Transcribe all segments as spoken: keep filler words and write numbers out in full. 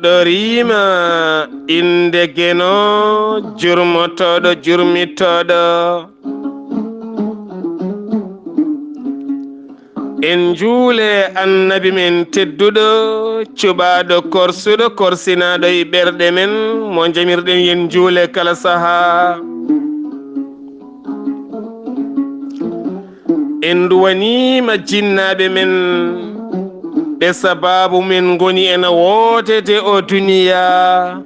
Ɗoriima innde Geno, jurmotooɗo, jurmitooɗo. En njuule Annabi men tedduɗo, cuɓaaɗo, korsuɗo, korsinaaɗo e ɓerɗe men, mo njamirɗen yen njuule kala sahaa. En nduwaniima jinnaaɓe men, ɓe sabaabu men ngoni ena wootete o duniyaa.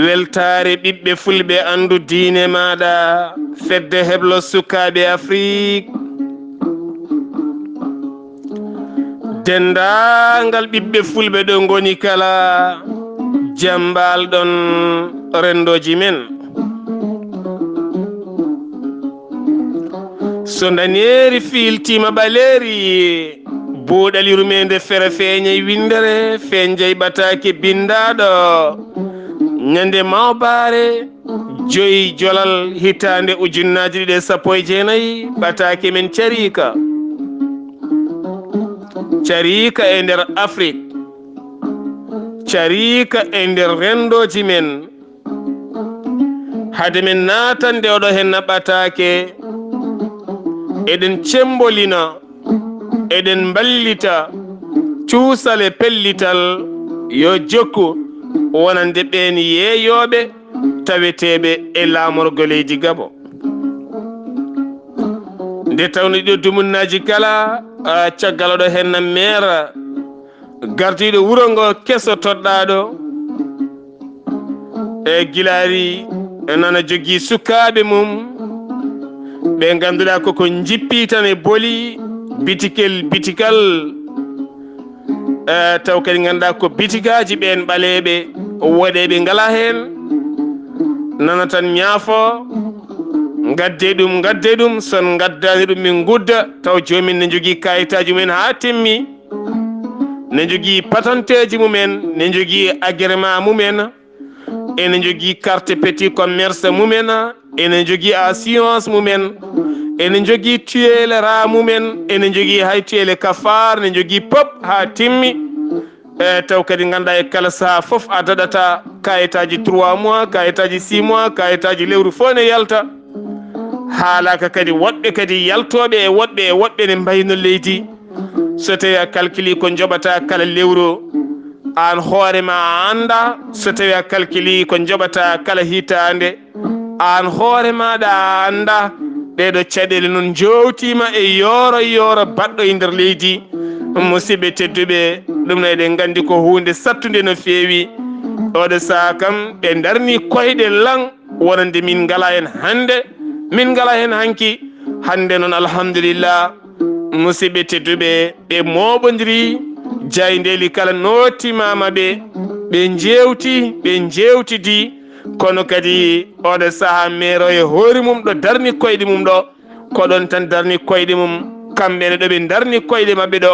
Weltaare ɓiɓɓe fulɓe, anndu diine maaɗa, fedde heblo sukaaɓe Afrik. Denndaangal ɓiɓɓe fulɓe ɗo ngoni kala, jam mbaal ɗon renndooji men. So ndaneeri fiiltiima ɓaleeri, buuɗali rumeende fere feeñay winndere, feeñjay ɓataake binndaaɗo. Ñande mawbaare, joyi jolal hitaande ujunnaaji ɗiɗi e sappo e jeenayi, ɓataake men cariika. Cariika e nder Afrik. Cariika e nder renndooji men. Hade men naatande oɗo henna ɓataake, eɗen cembolina, eɗen mballita, cuusal e pellital, yo jokku wonande ɓeen yeeyooɓe taweteeɓe e laamorgo leydi Gabo. Nde tawno ɗiɗo dumunnaaji kala, a, caggal oɗo henna meera, gardiiɗo wuro ngo keso toɗɗaaɗo, e gilaari nana jogii sukaaɓe mum, ɓe ngannduɗaa koko njippi tan e boli, bitikel, bitikal, e, taw kadi ngannduɗaa ko bitigaaji ɓeen ɓaleeɓe, woɗeeɓe ngalaa heen, nana tan ñaafo, ngaddee ɗum, ngaddee ɗum, son ngaddaani ɗum min ngudda, taw joomin ne njogii kaayitaaji mumen haa timmi. Ne njogii patanteeji mumen, ne njogii agrément mumen, ene njogii carte petit commerce mumen, ene njogii assurance mumen, ene njogii tuyeele ra mumen, ene njogii hay tuyeele kafaar, ne njogii pop haa timmi. E, taw kadi ngannduɗaa e kala sahaa fof a daɗata kayitaaji trois mois, kayitaaji six mois, kayitaaji lewru fof ne yalta. Haalaaka kadi woɗɓe kadi yaltooɓe e woɗɓe e woɗɓe ne mbayno leydi. So tawii a calculi ko njoɓata kala lewru, aan hoore ma a anndaa. So tawii a calculi ko njoɓata kala hitaande, aan hoore maaɗa a anndaa. Ɗee ɗoo caɗeele noon njowtiima e yooro yooro baɗɗo e nder leydi. Musidɓe tedduɓe, ɗum noon eɗen nganndi ko huunde sattunde no feewi. Oɗo sahaa kam ɓe ndarni koyɗe lan. Wonande min ngalaa heen hannde, min ngalaa heen hanki. Hannde noon, alhamdulillah, musidɓe tedduɓe, ɓe mooɓondiri, jaayndeeli kala nootimaama ɓe, ɓe njeewti, ɓe njeewtidi. Kono kadi oɗo sahaa meero e hoore mum ɗo darni koyɗe mum ɗo, ko ɗoon tan darni koyɗe mum. Kamɓe ne ɗo ɓe darni koyɗe maɓɓe ɗo,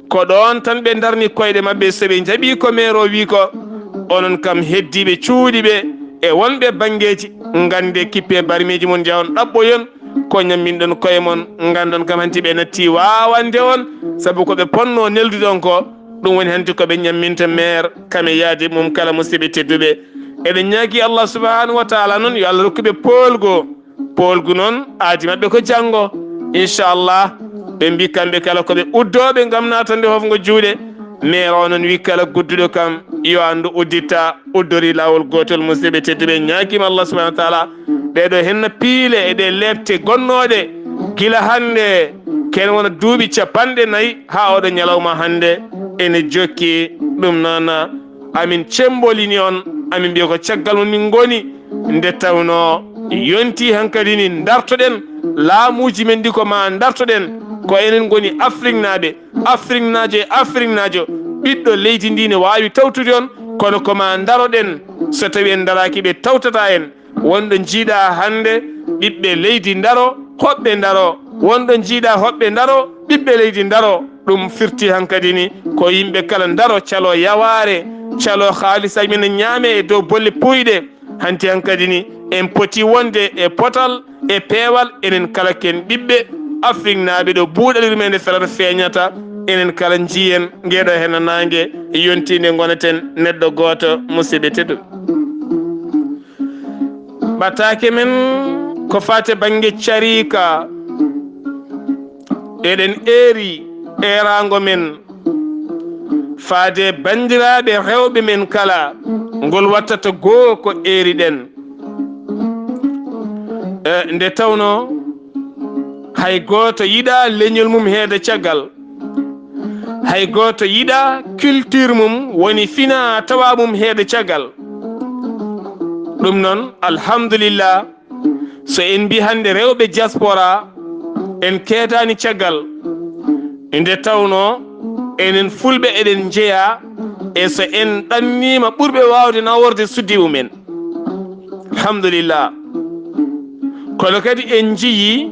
ko ɗoon tan ɓe darni koyɗe maɓɓe. So ɓe njaɓii ko meero wii ko, onon kam heddiiɓe cuuɗi ɓe e wonɓe banngeeji, nganndee, kippee barmiiji mon, njahon ɗaɓɓoyon ko ñamminɗon koye mon. Nganndon kam hanti ɓe natti waawande on, sabu ko ɓe ponnoo neldude on ko, ɗum woni hanti ko ɓe ñamminta meer kam e yaade mum kala. Musidɓe tedduɓe, eɗen ñaagii Allah subhanahu wa taala noon yo Allah rokku ɓe poolgo. Poolgu noon aadi maɓɓe ko janngo, inchallah. Ɓe mbii kamɓe kala ko ɓe uddooɓe ngam naatande hofngo juuɗe. Meer o noon wii kala gudduɗo kam yo anndu udditta, uddori laawol gootol. Musidɓe tedduɓe, ñaagiima Allah subhanahu wa taala, ɗee ɗoo henna piile e ɗee leepte gonnooɗe gila hannde, ken wona duuɓi capanɗe nayi haa oɗo ñalawma hannde ene jokki. Ɗum noon, amin cembolini on, amin mbiya ko caggal mon min ngoni, nde tawnoo yontii hankadi ni ndartoɗen laamuuji men ɗi, ko maa ndartoɗen ko enen ngoni Afriknaaɓe, Afriknaajo e Afriknaajo, ɓiɗɗo leydi ndi ne waawi tawtude on, kono ko maa ndaroɗen, so tawii en ndaraaki ɓe tawtata en. Wonɗo njiiɗaa hannde ɓiɓɓe leydi ndaro, hoɓɓe ndaro, wonɗo njiiɗaa hoɓɓe ndaro, ɓiɓɓe leydi ndaro. Ɗum firti hankadi ni ko yimɓe kala ndaro, calo yawaare, calo haalisa men ñaame e dow bolle puuyɗe. Hanti hankadi ni en poti wonde e potal e peewal, enen kala ken ɓiɓɓe Afriknaaɓe ɗo buuɗali rumeende felat feeñata. Enen kala njiyen ngeɗo hena naange yontiinde, ngonaten neɗɗo gooto, musidɓe tedduɓe. Ɓattaake men ko faate bannge cariika. Eɗen eeri eeraango men faade banndiraaɓe rewɓe men kala, ngol wattata goo ko eeriɗen. E, nde tawno hay gooto yiɗa leñol mum heeda caggal, hay gooto yiɗa culture mum woni fina tawa mum heeda caggal. Ɗum noon, alhamdulillah, so en mbi hannde rewɓe diaspora, en keedani caggal, nde tawno enen fulɓe eɗen njeya e so en ɗannima ɓurɓe wawde naworde suddi mumen. Alhamdulillah. Kono kadi en njiyi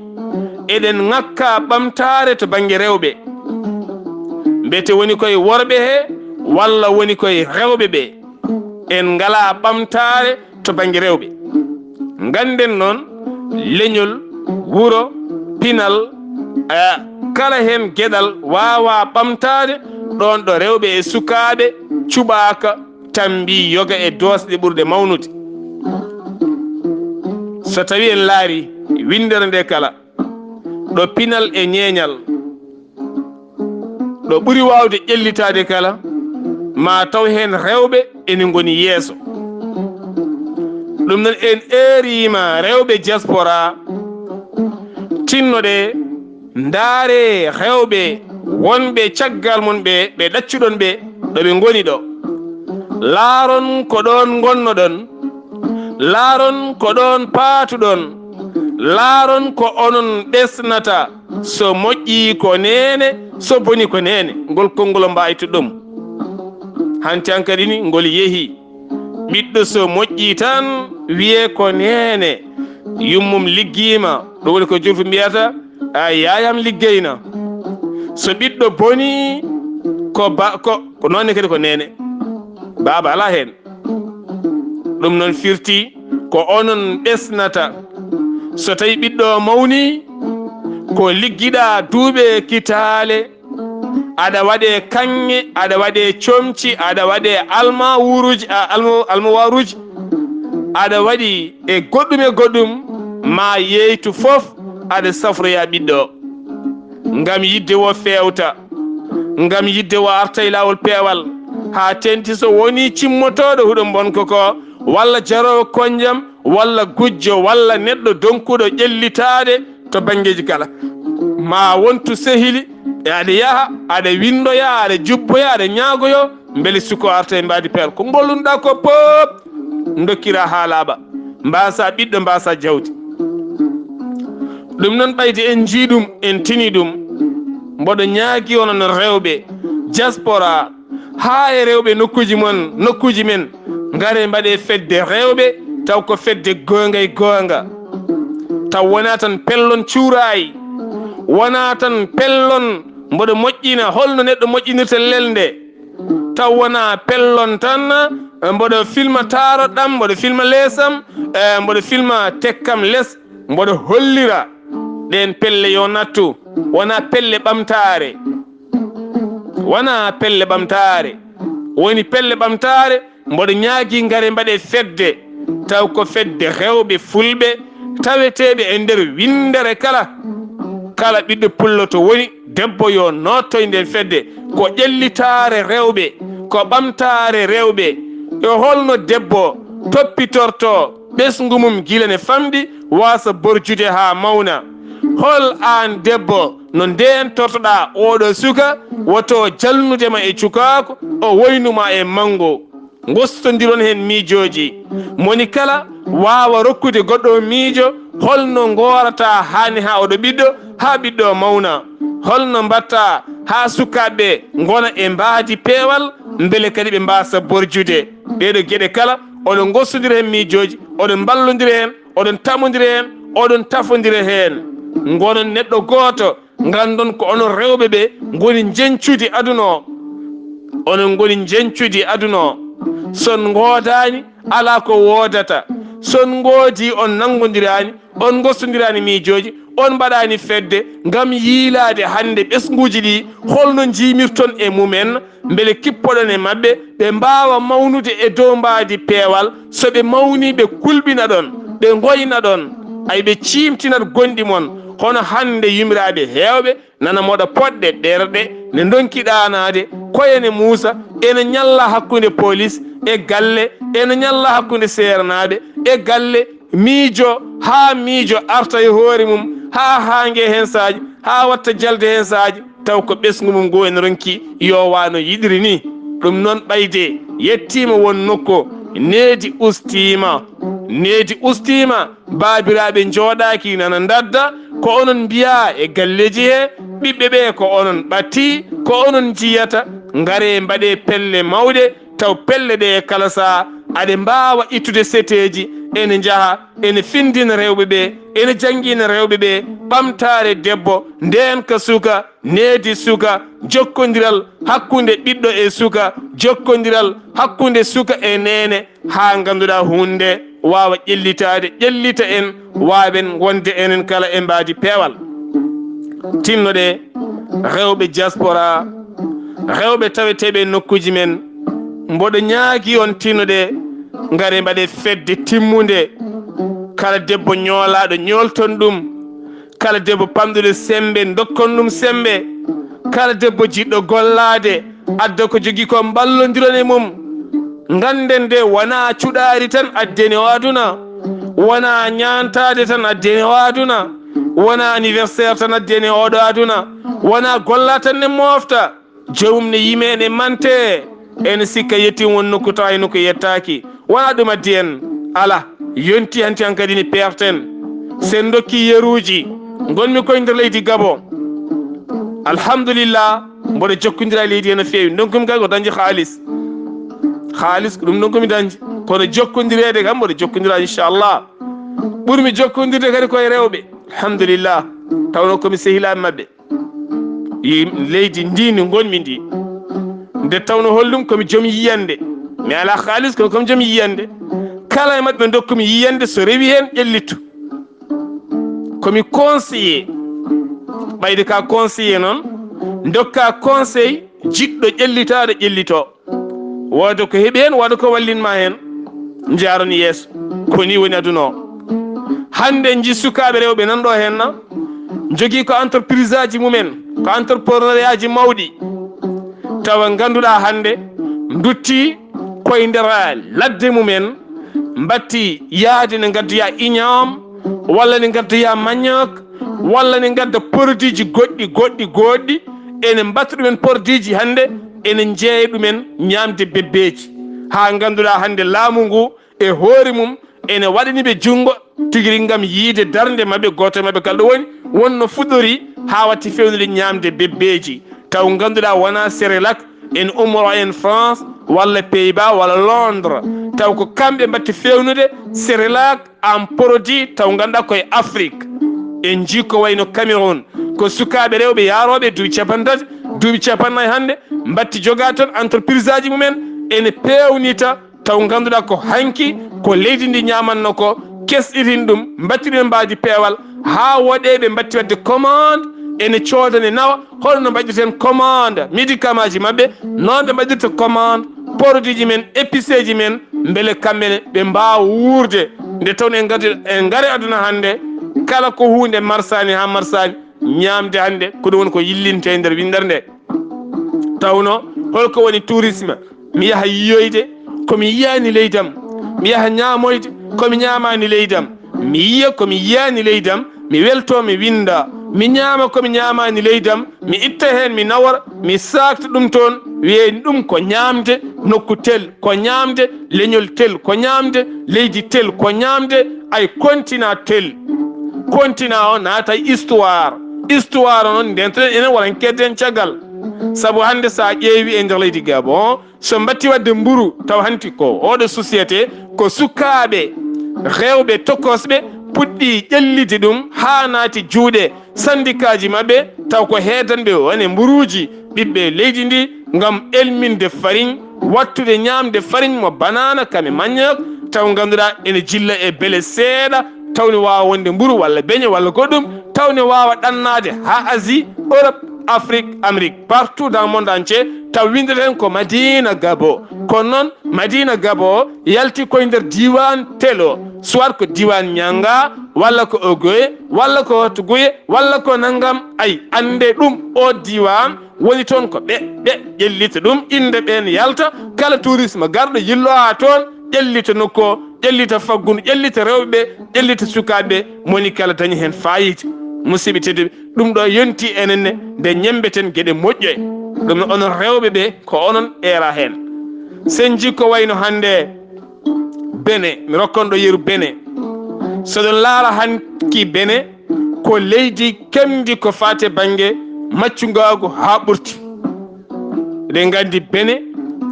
eɗen ŋakka ɓamtaare to bannge rewɓe. Mbete woni koye worɓe he walla woni koye rewɓe ɓe. En ngala ɓamtaare to bannge rewɓe. Ngannden noon, leñol, wuro, pinal, eh, kala heen geɗal waawa ɓamtaade ɗoon ɗo rewɓe e sukaaɓe cuɓaaka, tambi, yoga e doosɗe ɓurɗe mawnude. So tawi en laari winndere nde kala, ɗo pinal e ñeeñal, ɗo ɓuri waawde ƴellitaade kala, ma taw heen rewɓe ene ngoni yeeso. Ɗum noon, en eeriima rewɓe diaspora, tinnoɗe, ndaare rewɓe wonɓe caggal mon ɓe, ɓe ɗaccuɗon ɓe, ɗo ɓe ngoni ɗo. Laaron ko ɗoon ngonnoɗon, laaron ko ɗoon paatuɗon, laaron ko onon ɓesnata, so moƴƴi ko neene, so boni ko neene. Ngol konngol mbaytu ɗum. Hanti hankadi ni ngol yehi. Ɓiɗɗo so moƴƴi tan wiyee ko neene, yummum liggiima. Ɗum woni ko julfu mbiyata, a yaayam liggeyna. So ɓiɗɗo boni, ko ba-, ko, ko noon ne kadi ko neene. Baaba alaa heen. Ɗum noon firti ko onon ɓesnata. So tawi ɓiɗɗo mawni, ko liggiɗa duuɓe kitaale, aɗa waɗe kaŋŋe, aɗa waɗe comci, aɗa waɗe almawuruji, a, alma-, almawaruji, aɗa waɗi e goɗɗum e goɗɗum, ma yeytu fof, aɗa safroya ɓiɗɗo. Ngam yidde wo feewta, ngam yidde wo arta e laawol peewal, haa teenti so woni cimmotooɗo huɗo mbonko ko, walla jaroowo konjam, walla gujjo, walla neɗɗo donkuɗo ƴellitaade to banngeeji kala. Ma wontu sehili, e aɗa yaha, aɗa winndoya, aɗa jubboya, aɗa ñaagoyo, mbele suko arta e mbaadi peewal. Ko ngollunɗa ko pop, ndokkira haa laaɓa. Mbaasa ɓiɗɗo, mbaasa jawdi. Ɗum noon, ɓayde en njii ɗum, en tini ɗum, mboɗo ñaagi onon rewɓe diaspora, haa e rewɓe nokkuuji mon, nokkuuji men, ngare mbaɗe fedde rewɓe, taw ko fedde goonga e goonga. Taw wonaa tan pellon cuuraayi, wonaa tan pellon mboɗo moƴƴina, holno neɗɗo moƴƴinirta lelnde. Taw wonaa pellon tan, mboɗo filma taaroɗam, mboɗo filma leesam, eh, mboɗo filma tekkam les, mboɗo hollira ɗeen pelle yo nattu, wonaa pelle ɓamtaare. Wonaa pelle ɓamtaare. Woni pelle ɓamtaare, mboɗo ñaagi ngare mbaɗe fedde, taw ko fedde rewɓe fulɓe, taweteeɓe e nder winndere kala. Kala ɓiɗɗo pullo to woni, debbo yo noottoy nden fedde. Ko ƴellitaare rewɓe, ko ɓamtaare rewɓe. E holno debbo toppitorto ɓesngu mum gila ne famɗi, waasa borjude haa mawna? Hol aan debbo, no ndeentortoɗaa ooɗo suka, woto jalnude ma e cukaaku, o woynu ma e manngo? Ngostondiron heen miijooji. Moni kala waawa rokkude goɗɗo miijo, holno ngoorata haani haa oɗo ɓiɗɗo, haa ɓiɗɗo mawna? Holno mbatta haa sukaaɓe ngona e mbaadi peewal, mbele kadi ɓe mbaasa borjude? Ɗeeɗo geɗe kala, oɗon ngostondira heen miijooji, oɗon mballondira heen, oɗon tamondira heen, oɗon tafondira heen. Ngonon neɗɗo gooto, nganndon ko onon rewɓe ɓe ngoni njeñcudi aduna o. Onon ngoni njeñcudi aduna o. So on ngoodaani, alaa ko woodata. So on ngoodii, on nanngondiraani, on ngostondiraani miijooji, On mbaɗaani fedde ngam yiilaade hannde ɓesnguuji ɗi, holno njiimirton e mumen, mbele kippoɗon e maɓɓe, ɓe mbaawa mawnude e dow mbaadi peewal. So ɓe mawnii, ɓe kulɓina ɗon, ɓe ngoyna ɗon, ay ɓe ciimtinat gonɗi mon. Hono hannde, yumiraaɓe heewɓe nana moɗa poɗɗe ɗerɗe, ne ndonki ɗaanaade, koye ne muusa, ene ñalla hakkunde polis e galle, ene ñalla hakkunde seernaaɓe e galle, miijo haa miijo arta e hoore mum, haa haange heen saaji, haa watta jalde heen saaji, taw ko ɓesngu mum ngu ene ronki yo waano yiɗiri ni. Ɗum noon, ɓayde yettiima won nokku, needi ustiima, needi ustiima, baabiraaɓe njooɗaaki nana ndadda, ko onon mbiyaa e galleeji he, ɓiɓɓe ɓe ko onon ɓatti, ko onon njiyata, ngaree mbaɗee pelle mawɗe, taw pelle ɗe e kala saha aɗe mbaawa ittude seteeji, ene njaha, ene findina rewɓe ɓe, ene janngina rewɓe ɓe, ɓamtaare debbo, ndeenka suka, needi suka, jokkondiral hakkunde ɓiɗɗo e suka, jokkondiral hakkunde suka e neene, haa ngannduɗaa huunde waawa ƴellitaade, ƴellita en, waawen wonde enen kala e mbaadi peewal. Tinnoɗe rewɓe diaspora, rewɓe taweteeɓe e nokkuuji men, mboɗo ñaagi on tinnoɗe, ngare mbaɗe fedde timmunde. Kala debbo ñoolaaɗo, ñoolton ɗum. Kala debbo pamɗuɗo semmbe, ndokkon ɗum semmbe. Kala debbo jiɗɗo gollaade, adda ko jogii ko, mballondiron e mum. Ngannden de, wonaa cuɗaari tan addani o aduna, wonaa ñaantaade tan addani o aduna, wonaa anniversaire tan addani oɗo aduna, wonaa golla tan ne moofta. Joomum ne yimee, ne mantee, ene sikka yettii won nokku, tawa e nokku yettaaki. Wonaa ɗum addi en. Alaa, yontii hanti hankadi ne peerten. Sen ndokki yeruuji, ngonmi koye nder leydi Gabon. Alhamdulillah, mboɗo jokkondira e leydi he no feewi. Ndonkumi kadi ko dañde haalis. Haalis ko ɗum ndonkumi dañde. Kono jokkondireede kam, mboɗo jokkondira inchallah. Ɓurmi jokkondirde kadi koye rewɓe. Alhamdulillah. Tawno komi sehilaaɓe maɓɓe. Yi-, leydi ndi ndi ngonmi ndi. Nde tawno hollum komi joom yiyannde. Mi alaa haalis, kono komi joom yiyannde. Kala e maɓɓe ndokkumi yiyannde, so rewi heen, ƴellittu. Komi conseiller. Ɓayde ka conseiller noon, ndokka conseil jiɗɗo ƴellitaade ƴellito. Wooda ko heɓi heen, wooda ko wallinma heen. Njaaron yeeso. Ko ni woni aduna o. Hannde en njii sukaaɓe rewɓe nan ɗo heen na, njogii ko entreprise aji mumen, ko entrepreneur aji mawɗi. Tawa ngannduɗaa hannde ndutti koye nder ladde mumen, mbatti yaade ne ngaddoya iñaam, walla ne ngaddoya manñaak, walla ne ngadda produit ji goɗɗi, goɗɗi, goɗɗi. Ene mbatta ɗumen produit ji hannde, ene njeeya ɗumen ñaamde bebbeeji. Haa ngannduɗaa hannde laamu ngu e hoore mum ene waɗani ɓe junngo tigi rigi ngam yiyde darnde maɓɓe, gooto e maɓɓe kala ɗo woni, wonno fuɗɗori haa watti feewnude ñaamde bebbeeji. Taw ngannduɗaa wonaa Cerelac ene ummoro en France, walla Pays-Bas, walla Londres. Taw ko kamɓe mbatti feewnude Cerelac en produit, taw ngannduɗaa koye Afrique. En njii ko wayno Cameroun, ko sukaaɓe rewɓe yaarooɓe duuɓi capanɗe tati, duuɓi capanɗe nayi hannde, mbatti jogaade toon entreprise aji mumen, ene peewnita, taw ngannduɗaa ko hanki ko leydi ndi ñaamatno ko, kesɗitin ɗum, mbattiri ɗum mbaadi peewal, haa woɗeeɓe mbatti waɗde commande, ene coodane nawa, holno mbaɗirten commande médicament ji maɓɓe, noon ɓe mbaɗirta commande produit ji men, épices ji men, mbele kamɓe ne ɓe mbaawa wuurde. Nde tawno en ngari, en ngari aduna hannde, kala ko huunde marsaani haa marsaani, ñaamde hannde ko ɗum woni ko yillintee e nder winndere nde. Tawno holko woni tourisme? Mi yaha yiyoyde ko mi yiyaani leydam, mi yaha ñaamoyde ko mi ñaamaani leydam, mi yiya ko mi yiyaani leydam, mi weltoo, mi winnda, mi ñaama ko mi ñaamaani leydam, mi itta heen, mi nawora, mi saakta ɗum toon, wiyee ɗum ko ñaamde nokku tel, ko ñaamde leñol tel, ko ñaamde leydi tel, ko ñaamde ay continent tel. Continent o naata e histoire. Histoire o noon, ndeentoɗen enen, wara en kedden caggal. Sabu hannde, so a ƴeewi e nder leydi Gabon, so mbatti waɗde mburu, taw hanti ko oɗo société, ko sukaaɓe rewɓe tokosɓe puɗɗi ƴellide ɗum haa naati juuɗe sandikaaji maɓɓe, taw ko heedanɓe wone mburuuji ɓiɓɓe leydi ndi ngam elminde fariñ, wattude ñaamde fariñ mo banaana kam e manñook, taw ngannduɗaa ene jilla e bele seeɗa, taw ne waawa wonde mburu walla beñe walla goɗɗum, taw ne waawa ɗannaade haa Asie, Europe, Afrique, Amérique, partout dans le monde entier, taw winndeten ko Madina Gabo. Kono noon, Madina Gabo yalti koye nder diiwaan tel o, soit ko diiwaan Ñannga, walla ko Ogoye, walla ko Hoto Guye, walla ko nanngam. Ay, annde ɗum, o diiwaan woni toon ko ɓe, ɓe ƴellita ɗum, innde ɓeen yalta, kala tourisme garɗo yillohaa toon, ƴellita nokku o, ƴellita faggundu, ƴellita rewɓe ɓe, ƴellita sukaaɓe ɓe, moni kala dañi heen faayiida. Musidɓe tedduɓe, ɗum ɗo yonti enen ne, nde ñemmbeten geɗe moƴƴe. Ɗum no onon rewɓe ɓe, ko onon eera heen. Sen nji ko wayno hannde Bene, mi rokkan ɗo yeru Bene. So ɗon laara hanki Bene, ko leydi kemndi ko faate bannge maccungaagu haa ɓurti. Eɗen nganndi Bene,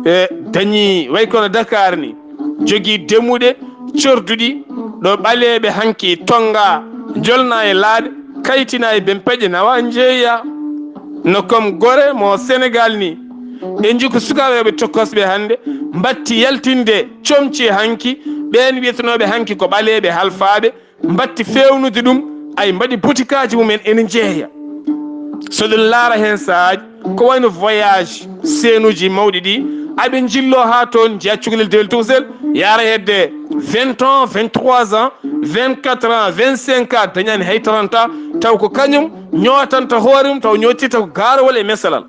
e, dañi way kono Dakar ni, jogii demuɗe corduɗi ɗo ɓaleeɓe hanki tonnga, njolna e laaɗe, kaytina e bempeƴe, nawa njeeya. No comme Gore mo Senegal ni, en nji ko sukaaɓe rewɓe tokkosɓe hannde mbatti yaltinde comci hanki, ɓeen wiyetenooɓe hanki ko ɓaleeɓe halfaaɓe, mbatti feewnude ɗum, ay mbaɗi botikaaji mumen ene njeeya. So ɗum laara heen sahaaji, ko wayno voyage, seenuuji mawɗi ɗi, aɓe njillo haa toon, njiya cukalel dewel tokosel, yaara hedde vingt ans, vingt-trois ans, vingt-quatre ans, vingt-cinq ans, dañaani hay trente ans, taw ko kañum ñootanta hoore mum, taw ñoottirta ko gaarowol e mesalal.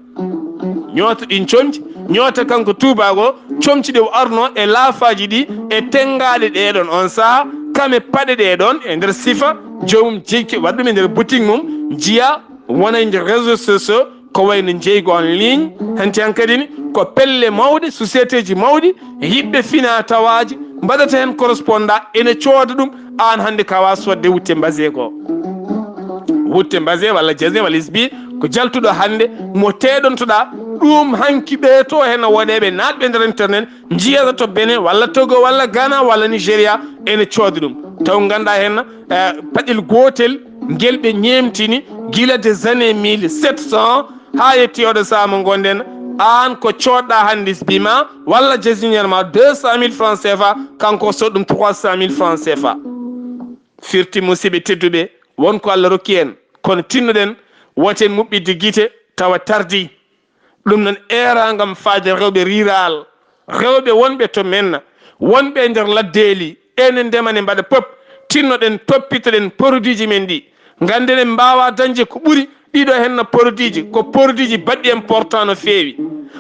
Ñoota ɗin comci, ñoota kanko tuubaago, comci ɗe o arno e laafaaji ɗi, e tenngaade ɗee ɗon on saha, kam e paɗe ɗee ɗon e nder sifa, joomum jikki waɗa ɗum e nder boutique mum, njiya wona e nder réseaux sociaux, ko wayno jeygu en ligne, hanti hankadi ni, ko pelle mawɗe, société ji mawɗi, yiɓɓe fina tawaaji, mbaɗata heen correspondant, ene cooda ɗum, aan hannde kawa sodde wutte mbase ko. Wutte mbase walla jase walla isbi, ko jaltuɗo hannde, mo teɗontoɗa, ɗum hanki ɓe to heen woɗeɓe naatɓe nder internet, njiyata to Benin walla Togo walla Ghana walla Nigeria, ene cooda ɗum. Taw ngannduɗaa heen, eh, paɗel gootel ngel ɓe ñeemtini gila des années mille sept cents haa yetti oɗo sahaa mo ngonɗen, aan ko coodɗa hannde isbi ma walla jasiñeer ma deux cent mille francs C F A, kanko o sood ɗum trois cent mille francs C F A. Firti musidɓe tedduɓe, won ko Allah rokki en, kono tinnoɗen, woten muɓɓidde gite tawa tardi. Ɗum noon eera ngam faade rewɓe riral, rewɓe wonɓe to men, wonɓe e nder laddeeli, ene ndema ne mbaɗa pop, tinnoɗen toppitoɗen produit ji men ɗi. Ngannden en mbaawa dañde ko ɓuri ɗiɗo heen no produit ji, ko produit ji baɗɗi important no feewi.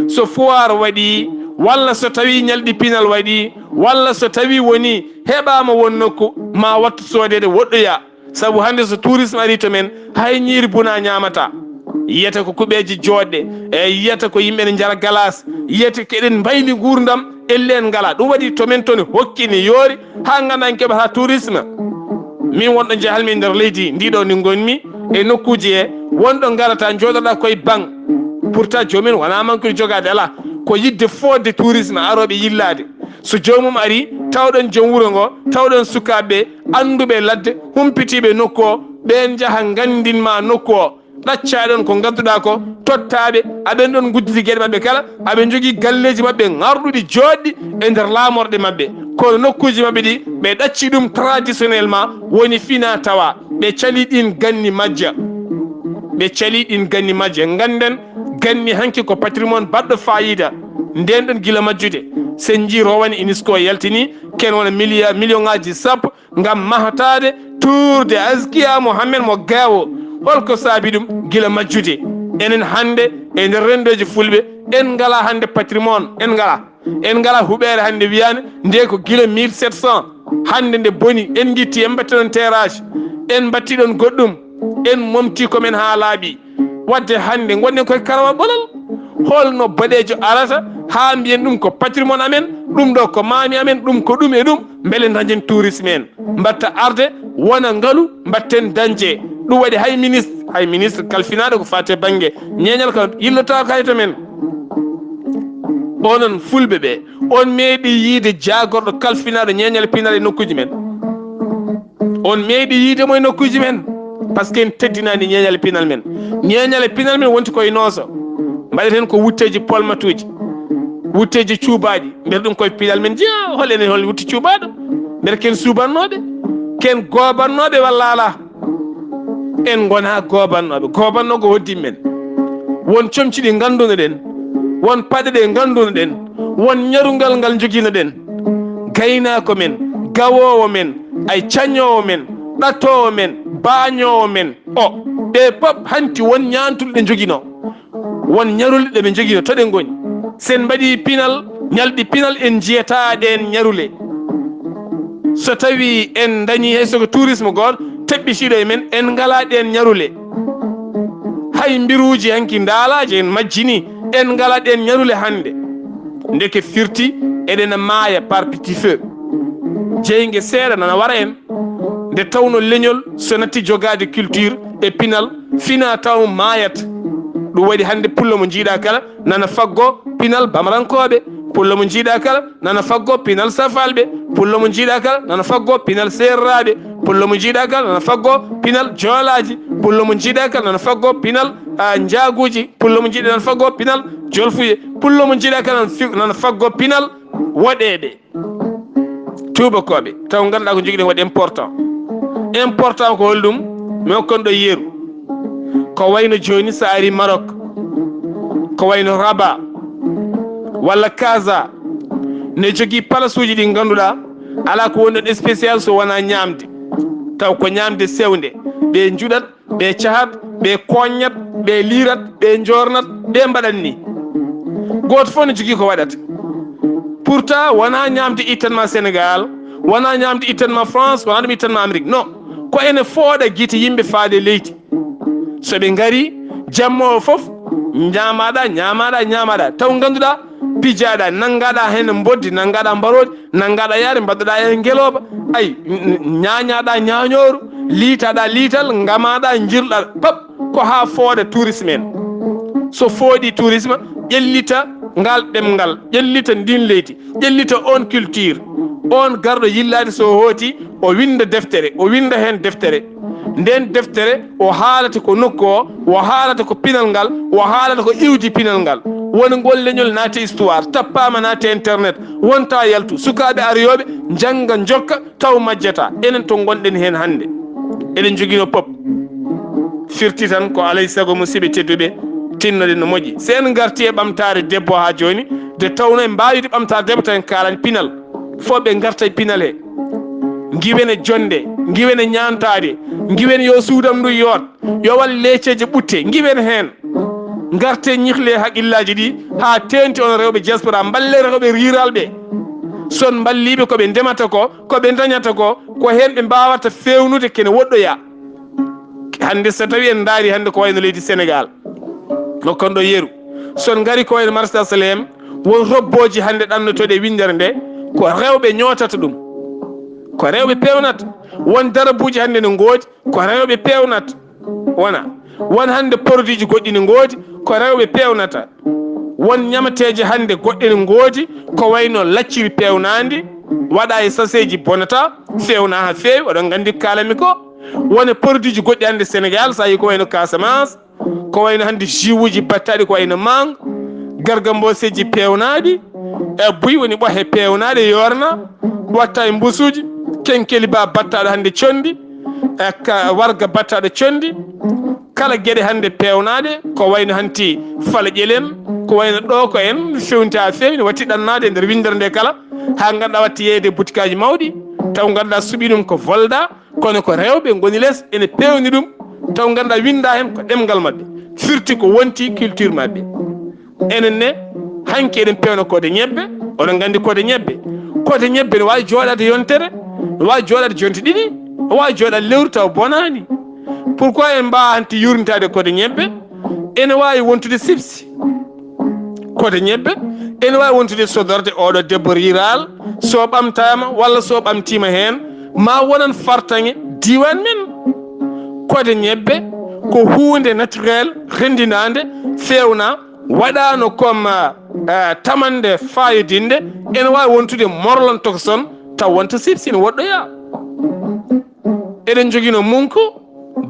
So foire waɗi, walla so tawi ñalɗi pinal waɗi, walla so tawi woni heɓaama won nokku, ma wattu soodeede woɗɗoya. Sabu hannde so tourisme ari to men, hay ñiiri buna ñaamata. Yiyata ko kuɓeeje jooɗɗe, e yiyata ko yimɓe ne njara galas, yiyata ko eɗen mbayli nguurndam, elle en ngala. Ɗum waɗi to men to ne hokki, ne yoori, haa ngannduɗaa en keɓata tourisme. Min wonɗo njahalmi e nder leydi ndi ɗo ndi ngonmi, e nokkuuji he, wonɗo ngarata njooɗoɗaa koye banc. Pourtant joomumen wonaa mankude jogaade, alaa. Ko yiɗde fodde tourisme, arooɓe yillaade. So joomum ari, tawɗon joom wuro ngo, tawɗon sukaaɓe, annduɓe ladde, humpitiiɓe nokku o, ɓeen njaha nganndin ma nokku o. Ɗaccaɗon ko ngadduɗaa ko, tottaaɓe, aɓen ɗon ngudditi geɗe maɓɓe kala, aɓe njogii galleeji maɓɓe ŋarɗuɗi jooɗɗi e nder laamorɗe maɓɓe. Kono nokkuuji maɓɓe ɗi, ɓe ɗacci ɗum traditionnellement, woni fina tawa. Ɓe cali ɗin ganni majja. Ɓe cali ɗin ganni majja. Ngannden ganni hanki ko patrimoine baɗɗo faayiida. Nden ɗon gila majjude. Sen njii rowane UNESCO yaltini, ken wona milliard, million ŋaaji sappo, ngam mahtaade tour de Azkiya Mohammed mo Gaawo. Holko saabi ɗum? Gila majjude. Enen hannde e nder renndooji fulɓe, en ngala hannde patrimoine, en ngala. En ngala huɓeere hannde wiyaande nde ko gila mille sept cents. Hannde nde boni, en ngitti, en mbatti ɗon terrasse, en mbatti ɗon goɗɗum, en momti ko men haa laaɓi. Wadde hannde ngonɗen koye karawal ɓolal. Holno boɗeejo arata haa mbiyen ɗum ko patrimoine amen, ɗum ɗo ko maami amen, ɗum ko ɗum e ɗum, mbele dañen tourisme en. Mbatta arde, wona ngalu, mbatten dañde. Ɗum waɗi hay ministre, hay ministre kalfinaaɗo ko faati e bannge ñeeñal kam yillotaako hay to men. Onon fulɓe ɓe, on meeɗi yiide jaagorɗo kalfinaaɗo ñeeñal pinal e nokkuuji men? On meeɗi yiide mo e nokkuuji men? Parce que en teddinaani ñeeñal pinal men. Ñeeñal e pinal men wonti koye nooso. Mbaɗeten ko wutteeji polmatuuji, wutteeji cuubaaɗi. Mbiyata ɗum koye pinal men jeyaa, hol enen hol wutte cuubaaɗo? Mbiyata ken suubannooɓe, ken goobannooɓe walla alaa? En ngonaa goobannooɓe. Goobanno ko hoddi men. Won comci ɗi ngannduno-ɗen, won paɗe ɗe ngannduno-ɗen, won ñarungal ngal njogino-ɗen. Gaynaako men, gawoowo men, ay cañoowo men, ɗatoowo men, baañoowo men, o, ɓe pop hanti won ñaantule ɗe njoginoo. Won ñarule ɗe ɓe njogino, to ɗe ngoni. Sen mbaɗi pinal, ñalɗi pinal, en njiyataa ɗeen ñarule. So tawi en dañi hay soko tourisme gooto, teɓɓitiiɗo e men, en ngalaa ɗeen ñarule. Hay mbiruuji hanki ndaalaaji en majjini, en ngalaa ɗeen ñarule hannde. Ndeke firti eɗen maaya par petit feu. Jeynge seeɗa nana wara en. Nde tawno leñol so natti jogaade culture e pinal, fina taw maayat. Ɗum waɗi hannde pullo mo njiiɗa kala nana faggo pinal bamarankooɓe, pullo mo njiiɗa kala nana faggo pinal safalɓe, pullo mo njiiɗa kala nana faggo pinal seereraaɓe, pullo mo njiiɗa kala nana faggo pinal joolaaji, pullo mo njiiɗa kala nana faggo pinal, ah, njaaguuji, pullo mo njiiɗa nana faggo pinal jolfuye, pullo mo njiiɗa kala nana fi-, nana faggo pinal woɗeeɓe. Tuubakooɓe, taw ngannduɗaa ko njogiɗen waɗi important. Important ko holɗum? Mi hokkan ɗo yeru. Ko wayno jooni so ari Maroc, ko wayno Rabat, walla Casa, ne jogii palasuuji ɗi ngannduɗaa alaa ko woni ɗon spécial so wonaa ñaamde. Taw ko ñaamde sewnde. Ɓe njuɗat, ɓe cahat, ɓe koññat, ɓe liirat, ɓe njoornat, ɓe mbaɗat ni. Gooto fof no jogii ko waɗata. Pourtant, wonaa ñaamde ittanma Sénégal, wonaa ñaamde ittanma France, wonaa ɗum ittanma Amérique. Non, ko ene fooɗa gite yimɓe faade leydi. So ɓe ngari, jamma o fof, ñaamaɗa, ñaamaɗa, ñaamaɗa. Taw ngannduɗaa, pijaɗa, nanngaɗa heen mboddi, nanngaɗa mbaroodi, nanngaɗa yaade, mbaɗɗoɗa heen ngelooba. Ay, n-, n-, ñaañaɗa ñaañooru, liitaɗa liital, ngamaɗa, njirɗa, pap, ko haa fooɗa tourisme en. So fooɗi tourisme, ƴellita ngal ɗemngal, ƴellita ndin leydi, ƴellita on culture. On garɗo yillaade so hooti, o winnda deftere, o winnda heen deftere. Nden deftere, o haalata ko nokku o, o haalata ko pinal ngal, o haalata ko iwdi pinal ngal. Woni ngol leñol naati histoire, tappaama naati internet, wonta yaltu. Sukaaɓe ariyooɓe njannga, njokka, taw majjata. Enen to ngonɗen heen hannde. Eɗen njoginoo pop. Firti tan ko alay sago, musiɓɓe tedduɓe, tinnoɗen no moƴƴi. So en ngarti e ɓamtaare debbo haa jooni, nde tawno en mbaawii ɓamtaare debbo taw en kaalani pinal. Fof ɓe ngarta e pinal he. Ngiwen e jonnde, ngiwen e ñaantaade, ngiwen yo suudam ndu yoot, yo wal leeceeje ɓutte, ngiwen heen. Ngarte ñihle haqillaaji ɗi haa teeŋti on rewɓe diaspora, mballe rewɓe rural ɓe. So on mballiiɓe ko ɓe ndemata ko, ko ɓe ndañata ko, ko heen ɓe mbaawata feewnude kene woɗɗoya. Hannde so tawi en ndaari hannde ko wayno leydi Sénégal, no kon ɗo yeru. So on ngari ko wayno Marsa Salem, won robbooji hannde ɗannotooɗi e winndere nde, ko rewɓe ñootata ɗum. Ko rewɓe peewnata. Won darabuuji hannde no ngoodi, ko rewɓe peewnata. Wona. Won hannde produitji goɗɗi no ngoodi, ko rewɓe peewnata. Won ñamateeje hannde goɗɗe no ngoodi, ko wayno lacciri peewnaandi, waɗa e saseeji bonata, feewna haa feewi, oɗon nganndi ko kaalanmi ko. Won e produitji goɗɗi hannde Sénégal, so a yii ko wayno Casamance, ko wayno hannde jus uji battaaɗi ko wayno mango, gargamboseeji peewnaaɗi, e buy woni ɓohe peewnaaɗe yoorna, watta e mbusuuji, kenkeliba battaaɗo hannde conndi, e ka-, warga battaaɗo conndi, kala geɗe hannde peewnaaɗe, ko wayno hanti fala ƴelen, ko wayno ɗo ko en fewnti haa feewi, no watti ɗannaade e nder winndere nde kala, haa ngannduɗaa watti yeeyde e butikaaji mawɗi, taw ngannduɗaa suɓii ɗum ko volda, kono ko rewɓe ngoni les, ene peewni ɗum, taw ngannduɗaa winnda heen ko ɗemngal maɓɓe, firti ko wonti culture maɓɓe. Enen ne, hanki eɗen peewna kode ñebbe, oɗon nganndi kode ñebbe. Kode ñebbe ne waawi jooɗaade yontere, ne waawi jooɗaade jonte ɗiɗi, ne waawi jooɗaade lewru taw bonaani. Pourquoi en mbaawa hanti yurnitaade kode ñebbe? Ene waawi wontude sipsi. Kode ñebbe ene waawi wontude sodorde oɗo debbo rural, so ɓamtaama walla so ɓamtiima heen, ma wonan fartaŋe diiwaan men. Kode ñebbe ko huunde naturel, renndinaande, feewna, waɗaano comme, eh, tamannde faayodinde, ene waawi wontude morlon tokson, taw wonta sipsi ne woɗɗoyaa. Eɗen njogino munko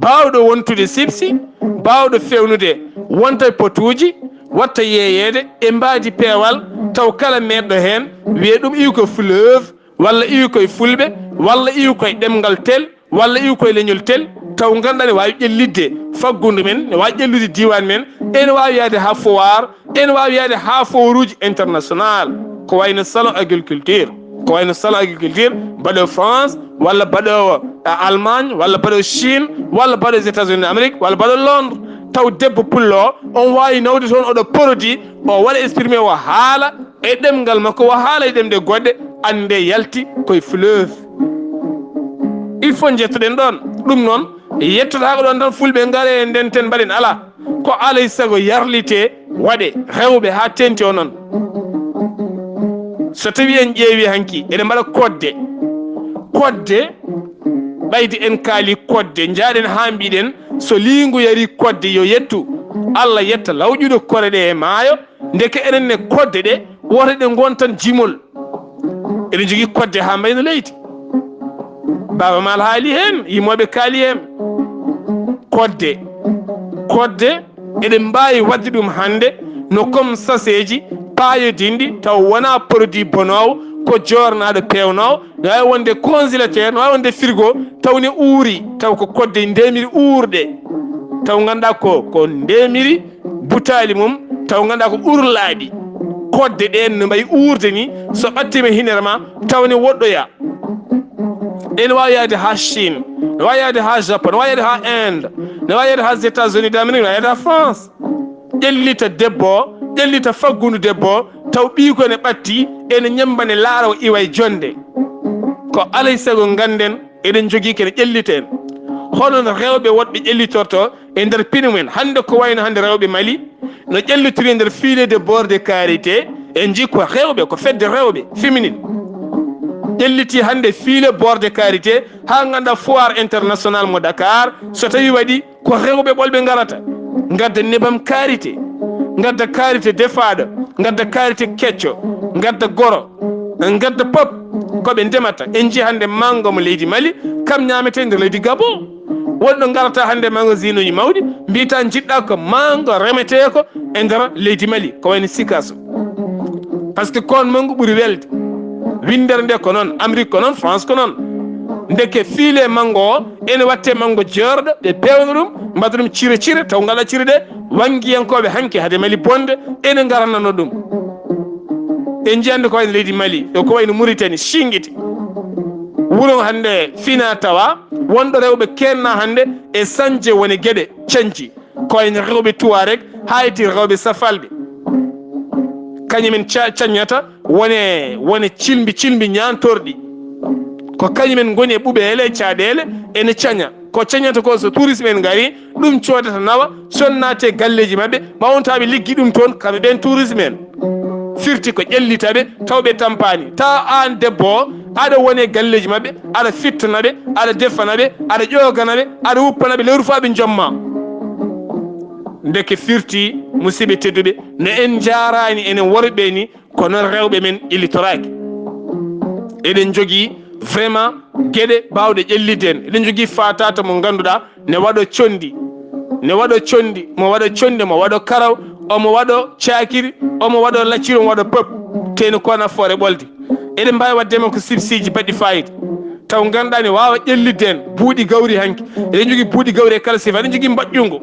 baawɗo wontude sipsi, baawɗo feewnude wonta e potuuji, watta yeeyeede e mbaadi peewal, taw kala meeɗɗo heen wiya ɗum iwi ko fleuve, walla iwi koye fulɓe, walla iwi koye ɗemngal tel, walla iwi koye leñol tel, taw ngannduɗaa ne waawi ƴellitde faggundu men, ne waawi ƴellude diiwaan men, ene waawi yahde haa Foire, ene waawi yahde haa fooruuji international, ko wayno salon agriculture, ko wayno salon agriculture baɗo France, walla baɗo, eh, Allemagne, walla baɗo Chine, walla baɗo États-Unis d'Amérique, walla baɗo Londres. Taw debbo pullo o, on waawi nawde toon oɗo produit, o waɗa exprimé, o haala e ɗemngal makko, o haala e ɗemɗe goɗɗe, annde yalti koye fleuve. Il faut njettoɗen ɗoon. Ɗum noon, yettotaako ɗoon tan, fulɓe ngare e ndenten mbaɗen, alaa. Ko alay sago yarlite waɗe rewɓe haa teenti o noon. So tawi en ƴeewi hanki, eɗen mbaɗa kodde. Kodde, ɓayde en kaali kodde, njaaɗen haa mbiɗen, so liingu yari kodde, yo yettu. Allah yetta lawƴuɗo kore ɗe e maayo, ndeke enen ne kodde ɗe, woto ɗe ngon tan jimol. Eɗen jogii kodde haa mbayno leydi. Baaba Maal haali heen, yimooɓe kaali heen. Kodde, kodde, eɗen mbaawi waɗde ɗum hannde no comme saseeji paayodinɗi, taw wonaa produit bonoowo, ko joornaaɗo peewnoowo, no waawi wonde congélateur, no waawi wonde frigo, taw ne uuri, taw ko kodde ndeemiri uurɗe, taw ngannduɗaa ko, ko ndeemiri butaali mum, taw ngannduɗaa ko urlaaɗi. Kodde ɗeen no mbayi uurde ni, so ɓattiima hinere ma, taw ne woɗɗoya. Ene waawi yahde haa Chine, ne waawi yahde haa Japon, ne waawi yahde haa Inde, ne waawi yahde haa États-Unis d'Amérique, ne waawi yahde haa France. Ƴellita debbo o, ƴellita faggundu debbo o, taw ɓiy ko ne ɓatti, ene ñemmba ne laara o iwa e jonnde. Ko alay sago ngannden eɗen njogii kene ƴellita en. Hono no rewɓe woɗɓe ƴellitorto e nder pine mumen. Hannde ko wayno hannde rewɓe Mali no ƴellitori e nder filet de bord de karité, en njii ko rewɓe, ko fedde rewɓe, féminine. Ƴelliti hannde filet bord de karité haa ngannduɗaa foire international mo Dakar, so tawi waɗi, ko rewɓe ɓolɓe ngarata, ngadda nebam karité, ngadda karité defaaɗo, ngadda karité kecco, ngadda goro, ngadda pop ko ɓe ndemata. En njii hannde manngo mo leydi Mali, kam ñaametee nder leydi Gabon. Wonɗo ngarata hannde magasin uji mawɗi, mbiyata njiɗɗaa ko manngo remetee ko e nder leydi Mali, ko wayno Sikaso. Par ce que kon manngo ɓuri welde. Winndere nde ko noon, Amérique ko noon, France ko noon. Ndeke filet manngo o, ene watte manngo jeerɗo, ɓe peewna ɗum, mbaɗa ɗum cire cire, taw ngalaa cire ɗe, wanngiyankooɓe hanki hade Mali bonde, ene ngaranano ɗum. En njiyande ko wayno leydi Mali, ɗo ko wayno Mauritanie, Singiti. Wuro hannde fina tawa, wonɗo rewɓe keenna hannde e sañde wone geɗe canji. Ko wayno rewɓe Tuareg, haa e rewɓe Safalɓe. Kañumen ca-, cañata wone, wone cilmbi, cilmbi ñaantorɗi. Ko kañumen ngoni e ɓuɓeele, e caɗeele, ene caña. Ko cañata ko so tourisme en ngari, ɗum coodata nawa, so naate galleeji maɓɓe, ɓawntaaɓe liggi ɗum toon, kamɓe ɓeen tourisme en. Firti ko ƴellita ɓe, taw ɓe tampaani. Taw aan debbo o, aɗa wone galleeji maɓɓe, aɗa fittana ɓe, aɗa defana ɓe, aɗa ƴoogana ɓe, aɗa wuppana ɓe lewru fof aɓe njomma. Ndeke firti, musidɓe tedduɓe, no en njaaraani enen worɓe ni, ko noon rewɓe men ƴellitoraaki. Eɗen njogii vraiment geɗe baawɗe ƴellitde en. Eɗen njogii faataata mo ngannduɗaa ne waɗo conndi, ne waɗo conndi, mo waɗo conndi, mo waɗo karaw, omo waɗo caakiri, omo waɗo lacciri, omo waɗo pop. Teni ko nafoore ɓolde. Eɗen mbaawi waɗde men ko sipsiiji baɗɗi fayida. Taw ngannduɗaa ne waawa ƴellitde en buuɗi gawri hanki. Eɗen njogii buuɗi gawri e kala sifa. Eɗen njogii mbaƴƴungu.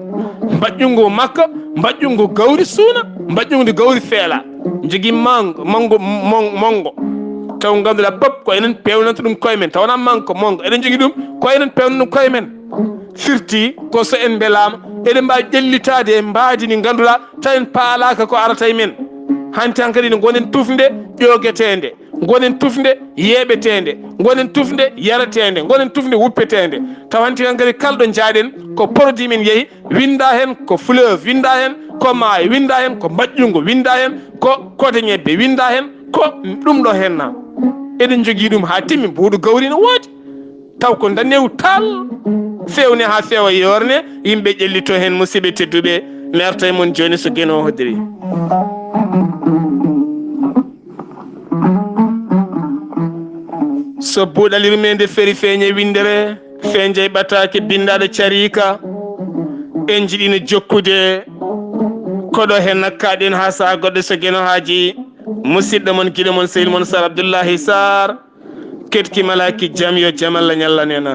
Mbaƴƴungu makka, mbaƴƴungu gawri suuna, mbaƴƴungu ndi gawri feela. Njogii mango, mango, mon-, mongo. Taw ngannduɗaa pop ko enen peewnanta ɗum koye men. Taw wonaa mango, mongo. Eɗen njogii ɗum ko enen peewnanta ɗum koye men. Firti ko so en mbelaama, eɗen mbaawi ƴellitaade e mbaadi ndi ngannduɗaa taw en paalaaka ko arata e men. Hanti hankadi ne ngonen tufnde ƴoogeteende, ngonen tufnde yeeɓeteende, ngonen tufnde yareteende, ngonen tufnde wuppeteende. Taw hanti hankadi kala ɗo njaaɗen ko produit men yehi, winnda heen ko fleuve, winnda heen ko maayo, winnda heen ko mbaƴƴungo, winnda heen ko kode ñebbe, winnda heen ko ɗum ɗo heen na. Eɗen njogii ɗum haa timmi, mbuuɗu gawri no woodi. Taw ko ndanewu tal, feewne haa feewa yoorne, yimɓe ƴellito heen, musidɓe tedduɓe, mi arta e mon jooni so Geno hoddiri. So buuɗal yurmeende feri feeñe winndere, feenjay ɓataake binndaaɗo cariika, en njiɗino jokkude koɗo heen nakkaɗen haa sahaa goɗɗo so Geno haaji, musidɗo mon, giɗo mon, sehil mon Sar Abdullahi Sar. Ketki malaaki jam yo jam Allah ñallan en.